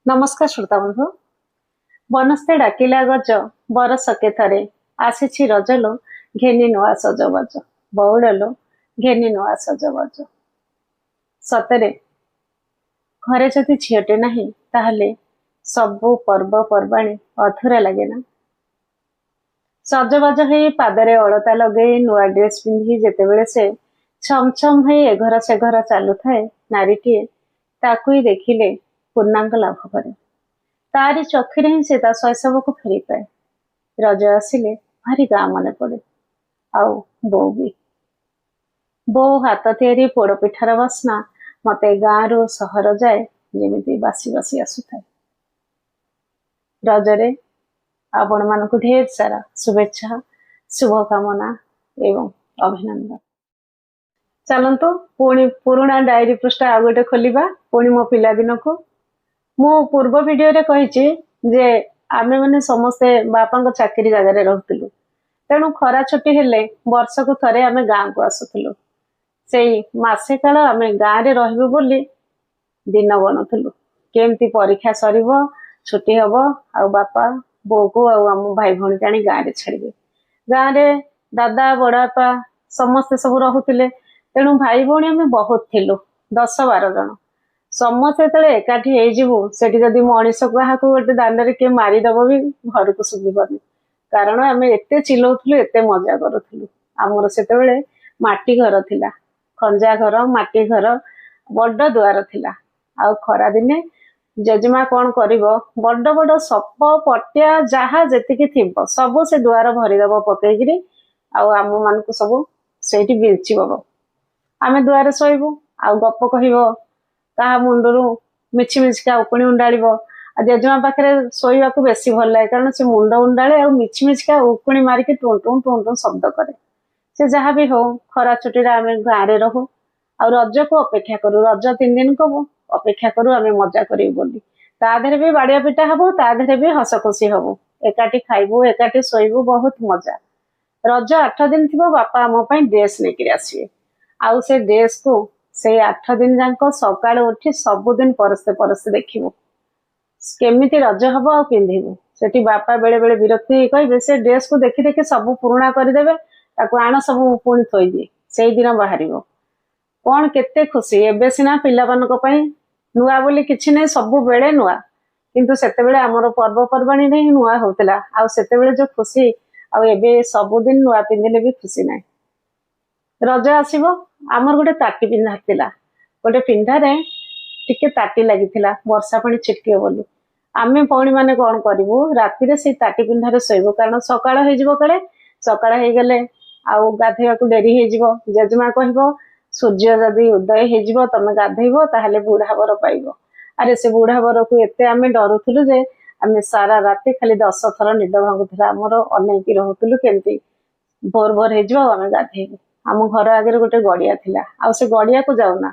ନମସ୍କାର ଶ୍ରୋତା ବନ୍ଧୁ। ବନସ୍ତେ ଡାକିଲା ଗଜ ବରଷକେ ଥରେ, ଆସିଛି ରଜଲୋ ଘେନି ନୂଆ ସଜବାଜ, ବଉଳଲୋ ଘେନି ନୂଆ ସଜବାଜ। ସତରେ ଘରେ ଯଦି ଝିଅଟେ ନାହିଁ, ତାହେଲେ ସବୁ ପର୍ବପର୍ବାଣୀ ଅଧୁରା ଲାଗେ ନା? ସଜବାଜ ହେଇ, ପାଦରେ ଅଳତା ଲଗେଇ, ନୂଆ ଡ୍ରେସ ପିନ୍ଧି ଯେତେବେଳେ ସେ ଛମଛମ ହେଇ ଏ ଘର ସେ ଘର ଚାଲୁଥାଏ ନାରୀଟିଏ, ତାକୁ ହିଁ ଦେଖିଲେ ପୂର୍ଣ୍ଣାଙ୍ଗ ଲାଭ କରେ। ତାରି ଚକ୍ଷୁରେ ହିଁ ସେ ତା ଶୈଶବକୁ ଫେରି ପାଏ। ରଜ ଆସିଲେ ଭାରି ଗାଁ ମନେ ପଡେ, ଆଉ ବୋଉ ବି। ବୋଉ ହାତ ତିଆରି ପୋଡପିଠାର ବାସ୍ନା ମତେ ଗାଁରୁ ସହର ଯାଏ ଯେମିତି ବାସି ବାସି ଆସୁଥାଏ। ରଜରେ ଆପଣମାନଙ୍କୁ ଢେର ସାରା ଶୁଭେଚ୍ଛା, ଶୁଭକାମନା ଏବଂ ଅଭିନନ୍ଦନ। ଚାଲନ୍ତୁ, ପୁଣି ପୁରୁଣା ଡାଏରୀ ପୃଷ୍ଠା ଆଉ ଗୋଟେ ଖୋଲିବା, ପୁଣି ମୋ ପିଲାଦିନକୁ। ମୁଁ ପୂର୍ବ ଭିଡିଓରେ କହିଛି ଯେ ଆମେମାନେ ସମସ୍ତେ ବାପାଙ୍କ ଚାକିରି ଜାଗାରେ ରହୁଥିଲୁ। ତେଣୁ ଖରା ଛୁଟି ହେଲେ ବର୍ଷକୁ ଥରେ ଆମେ ଗାଁକୁ ଆସୁଥିଲୁ। ସେଇ ମାସେ କାଳ ଆମେ ଗାଁରେ ରହିବୁ ବୋଲି ଦିନ ଗଣୁଥିଲୁ, କେମିତି ପରୀକ୍ଷା ସରିବ, ଛୁଟି ହବ ଆଉ ବାପା ବୋଉକୁ ଆଉ ଆମ ଭାଇ ଭଉଣୀକି ଆଣି ଗାଁରେ ଛାଡ଼ିବେ। ଗାଁରେ ଦାଦା, ବଡବାପା ସମସ୍ତେ ସବୁ ରହୁଥିଲେ। ତେଣୁ ଭାଇ ଭଉଣୀ ଆମେ ବହୁତ ଥିଲୁ, 10-12 ଜଣ। ସମସ୍ତେ ଯେତେବେଳେ ଏକାଠି ହେଇଯିବୁ, ସେଠି ଯଦି ମଣିଷ କାହାକୁ ଗୋଟେ ଦାଣ୍ଡରେ କିଏ ମାରିଦବ ବି ଘରକୁ ଶୁଭିବନି, କାରଣ ଆମେ ଏତେ ଚିଲଉଥିଲୁ, ଏତେ ମଜା କରୁଥିଲୁ। ଆମର ସେତେବେଳେ ମାଟି ଘର ଥିଲା, ଖଞ୍ଜା ଘର, ମାଟି ଘର, ବଡ ଦୁଆର ଥିଲା। ଆଉ ଖରା ଦିନେ ଜେଜେମା କଣ କରିବ, ବଡ ବଡ ସପ ପଟିଆ ଯାହା ଯେତିକି ଥିବ ସବୁ ସେ ଦୁଆର ଭରିଦବ ପକେଇକିରି, ଆଉ ଆମ ମାନଙ୍କୁ ସବୁ ସେଇଠି ବିଞ୍ଚିବ। ଆମେ ଦୁଆରେ ଶୋଇବୁ ଆଉ ଗପ କହିବ, କାହା ମୁଣ୍ଡରୁ ମିଛି ମିଛିକା ଉକୁଣି ଉଣ୍ଡାଳିବ। ଆଉ ଜେଜେମା ପାଖରେ ଶୋଇବାକୁ ବେଶୀ ଭଲ ଲାଗେ, କାରଣ ସେ ମୁଣ୍ଡ ଉଣ୍ଡାଳେ ଆଉ ମିଛି ମିଛିକା ଉକୁଣି ମାରିକି ଟୁଁ ଟୁଁ ଟୁଁ ଟୁଁ ଶବ୍ଦ କରେ। ସେ ଯାହା ବି ହଉ, ଖରା ଛୁଟିରେ ଆମେ ଗାଁରେ ରହୁ ଆଉ ରଜକୁ ଅପେକ୍ଷା କରୁ। ରଜ 3 ଦିନ ଅପେକ୍ଷା କରୁ ଆମେ ମଜା କରିବୁ ବୋଲି। ତା ଦେହରେ ବି ବାଡିଆ ପିଟା ହବ, ତା ଦେହରେ ବି ହସ ଖୁସି ହବୁ, ଏକାଠି ଖାଇବୁ, ଏକାଠି ଶୋଇବୁ, ବହୁତ ମଜା। ରଜ 8 ଦିନ ଥିବ, ବାପା ଆମ ପାଇଁ ଡ୍ରେସ ନେଇକିରି ଆସିବେ। ଆଉ ସେ ଡ୍ରେସକୁ ସେଇ 8 ଦିନ ଯାକ ସକାଳୁ ଉଠି ସବୁଦିନ ପରସ୍ତେ ପରସ୍ତେ ଦେଖିବୁ, କେମିତି ରଜ ହବ ଆଉ ପିନ୍ଧିବୁ। ସେଠି ବାପା ବେଳେ ବେଳେ ବିରକ୍ତି ହେଇ କହିବେ, ସେ ଡ୍ରେସକୁ ଦେଖି ଦେଖି ସବୁ ପୁରୁଣା କରିଦେବେ, ତାକୁ ଆଣ, ସବୁ ପୁଣି ଥୋଇଦିଏ, ସେଇଦିନ ବାହାରିବ। କଣ କେତେ ଖୁସି! ଏବେ ସିନା ପିଲାମାନଙ୍କ ପାଇଁ ନୂଆ ବୋଲି କିଛି ନାହିଁ, ସବୁବେଳେ ନୂଆ। କିନ୍ତୁ ସେତେବେଳେ ଆମର ପର୍ବପର୍ବାଣୀରେ ହିଁ ନୂଆ ହଉଥିଲା। ଆଉ ସେତେବେଳେ ଯୋଉ ଖୁସି, ଆଉ ଏବେ ସବୁଦିନ ନୂଆ ପିନ୍ଧିଲେ ବି ଖୁସି ନାହିଁ। ରଜ ଆସିବ, ଆମର ଗୋଟେ ତାଟି ପିନ୍ଧା ଥିଲା। ଗୋଟେ ପିନ୍ଧାରେ ଟିକେ ତାଟି ଲାଗିଥିଲା, ବର୍ଷା ପାଣି ଛିଟକିବ ବୋଲି। ଆମେ ଭଉଣୀ ମାନେ କଣ କରିବୁ, ରାତିରେ ସେଇ ତାଟି ପିନ୍ଧାରେ ଶୋଇବୁ, କାରଣ ସକାଳ ହେଇଯିବ କାଳେ। ସକାଳ ହେଇଗଲେ ଆଉ ଗାଧେଇବାକୁ ଡେରି ହେଇଯିବ। ଜେଜେମା କହିବ, ସୂର୍ଯ୍ୟ ଯଦି ଉଦୟ ହେଇଯିବ ତମେ ଗାଧେଇବ, ତାହେଲେ ବୁଢା ବର ପାଇବ। ଆରେ, ସେ ବୁଢା ବରକୁ ଏତେ ଆମେ ଡରୁଥିଲୁ ଯେ ଆମେ ସାରା ରାତି ଖାଲି 10 ଥର ନିଦ ଭାଙ୍ଗୁଥିଲା ଆମର, ଅନେଇକି ରହୁଥିଲୁ କେମିତି ଭୋର ଭୋର ହେଇଯିବ ଆଉ ଆମେ ଗାଧେଇବୁ। ଆମ ଘର ଆଗରେ ଗୋଟେ ଗଡିଆ ଥିଲା, ଆଉ ସେ ଗଡିଆକୁ ଯାଉନା।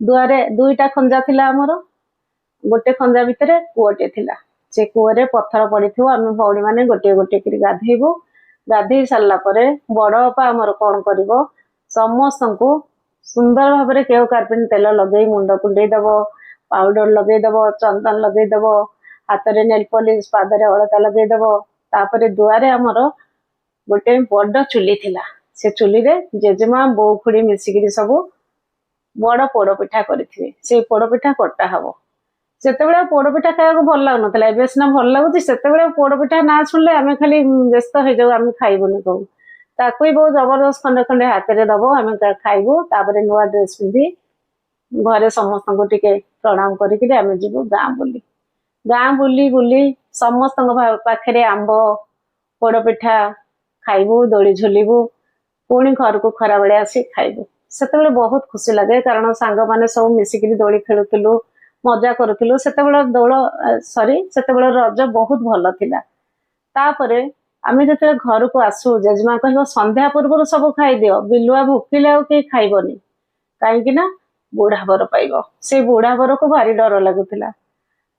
ଦୁଆରେ ଦୁଇଟା ଖଞ୍ଜା ଥିଲା ଆମର। ଗୋଟେ ଖଞ୍ଜା ଭିତରେ କୂଅଟେ ଥିଲା। ସେ କୂଅରେ ପଥର ପଡିଥିବ। ଆମେ ଭଉଣୀ ମାନେ ଗୋଟିଏ ଗୋଟିଏ କରି ଗାଧେଇବୁ। ଗାଧେଇ ସାରିଲା ପରେ ବଡ ବାପା ଆମର କଣ କରିବ, ସମସ୍ତଙ୍କୁ ସୁନ୍ଦର ଭାବରେ କେଓ କାର୍ପିନ ତେଲ ଲଗେଇ ମୁଣ୍ଡ କୁଣ୍ଡେଇ ଦବ, ପାଉଡର ଲଗେଇ ଦବ, ଚନ୍ଦନ ଲଗେଇ ଦବ, ହାତରେ ନେଲ ପଲିସ, ପାଦରେ ଅଳତା ଲଗେଇ ଦବ। ତାପରେ ଦୁଆରେ ଆମର ଗୋଟେ ବଡ ଚୁଲି ଥିଲା। ସେ ଚୁଲିରେ ଜେଜେମା, ବୋଉ, ଖୁଡି ମିଶିକିରି ସବୁ ବଡ ପୋଡ ପିଠା କରିଥିବେ। ସେଇ ପୋଡ ପିଠା କଟା ହବ। ସେତେବେଳେ ଆଉ ପୋଡ ପିଠା ଖାଇବାକୁ ଭଲ ଲାଗୁନଥିଲା, ଏବେ ସିନା ଭଲ ଲାଗୁଛି। ସେତେବେଳେ ପୋଡ ପିଠା ନାଁ ଶୁଣିଲେ ଆମେ ଖାଲି ବ୍ୟସ୍ତ ହେଇଯାଉ, ଆମେ ଖାଇବୁନି କହୁ। ତାକୁ ବି ବହୁତ ଜବରଦସ୍ତ ଖଣ୍ଡେ ଖଣ୍ଡେ ହାତରେ ଦବ, ଆମେ ଖାଇବୁ। ତାପରେ ନୂଆ ଡ୍ରେସ ପିନ୍ଧି ଘରେ ସମସ୍ତଙ୍କୁ ଟିକେ ପ୍ରଣାମ କରିକିରି ଆମେ ଯିବୁ ଗାଁ ବୁଲି। ଗାଁ ବୁଲି ବୁଲି ସମସ୍ତଙ୍କ ପାଖରେ ଆମ୍ବ, ପୋଡ ପିଠା ଖାଇବୁ, ଦୋଳି ଝୁଲିବୁ, ପୁଣି ଘରକୁ ଖରାବେଳେ ଆସି ଖାଇବୁ। ସେତେବେଳେ ବହୁତ ଖୁସି ଲାଗେ, କାରଣ ସାଙ୍ଗମାନେ ସବୁ ମିଶିକିରି ଦୋଳି ଖେଳୁଥିଲୁ, ମଜା କରୁଥିଲୁ। ସେତେବେଳେ ଦୋଳ, ସରି, ସେତେବେଳେ ରଜ ବହୁତ ଭଲ ଥିଲା। ତାପରେ ଆମେ ଯେତେବେଳେ ଘରକୁ ଆସୁ, ଜେଜେମା କହିବ, ସନ୍ଧ୍ୟା ପୂର୍ବରୁ ସବୁ ଖାଇଦିଅ, ବିଲୁଆ ଭୁକିଲେ ଆଉ କେହି ଖାଇବନି, କାହିଁକି ନା ବୁଢା ବର ପାଇବ। ସେଇ ବୁଢା ବରକୁ ଭାରି ଡର ଲାଗୁଥିଲା।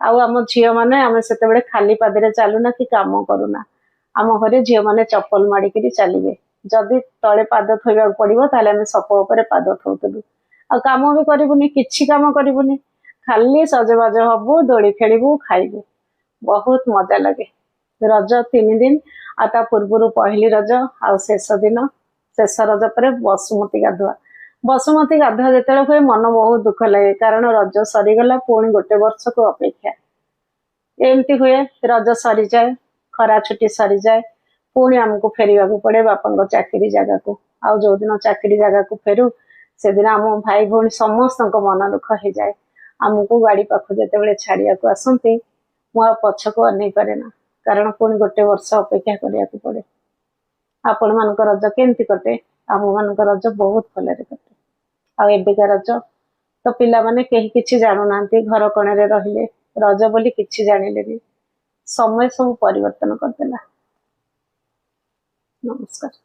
ଆଉ ଆମ ଝିଅ ମାନେ ଆମେ ସେତେବେଳେ ଖାଲି ପାଦରେ ଚାଲୁନା କି କାମ କରୁନା। ଆମ ଘରେ ଝିଅ ମାନେ ଚପଲ ମାଡିକିରି ଚାଲିବେ। ଯଦି ତଳେ ପାଦ ଥୋଇବାକୁ ପଡିବ, ତାହେଲେ ଆମେ ସପ ଉପରେ ପାଦ ଥୋଉଥିଲୁ। ଆଉ କାମ ବି କରିବୁନି, କିଛି କାମ କରିବୁନି। ଖାଲି ସଜବାଜ ହବୁ, ଦୋଳି ଖେଳିବୁ, ଖାଇବୁ, ବହୁତ ମଜା ଲାଗେ। ରଜ 3 ଦିନ, ଆଉ ତା ପୂର୍ବରୁ ପହିଲି ରଜ, ଆଉ ଶେଷ ଦିନ, ଶେଷ ରଜ ପରେ ବସୁମତୀ ଗାଧୁଆ। ବସୁମତୀ ଗାଧୁଆ ଯେତେବେଳେ ହୁଏ ମନ ବହୁତ ଦୁଃଖ ଲାଗେ, କାରଣ ରଜ ସରିଗଲା, ପୁଣି ଗୋଟେ ବର୍ଷକୁ ଅପେକ୍ଷା। ଏମିତି ହୁଏ, ରଜ ସରିଯାଏ, ଖରା ଛୁଟି ସରିଯାଏ, ପୁଣି ଆମକୁ ଫେରିବାକୁ ପଡେ ବାପାଙ୍କ ଚାକିରି ଜାଗାକୁ। ଆଉ ଯୋଉଦିନ ଚାକିରି ଜାଗାକୁ ଫେରୁ, ସେଦିନ ଆମ ଭାଇ ଭଉଣୀ ସମସ୍ତଙ୍କ ମନ ଦୁଃଖ ହେଇଯାଏ। ଆମକୁ ଗାଡି ପାଖକୁ ଯେତେବେଳେ ଛାଡିବାକୁ ଆସନ୍ତି, ମୁଁ ଆଉ ପଛକୁ ଅନେଇ ପାରେ ନା, କାରଣ ପୁଣି ଗୋଟେ ବର୍ଷ ଅପେକ୍ଷା କରିବାକୁ ପଡେ। ଆପଣମାନଙ୍କ ରଜ କେମିତି କଟେ? ଆମମାନଙ୍କ ରଜ ବହୁତ ଭଲରେ କଟେ। ଆଉ ଏବେକା ରଜ ତ ପିଲାମାନେ କେହି କିଛି ଜାଣୁନାହାନ୍ତି, ଘର କଣରେ ରହିଲେ, ରଜ ବୋଲି କିଛି ଜାଣିଲେନି। ସମୟ ସବୁ ପରିବର୍ତ୍ତନ କରିଦେଲା। ନମସ୍କାର।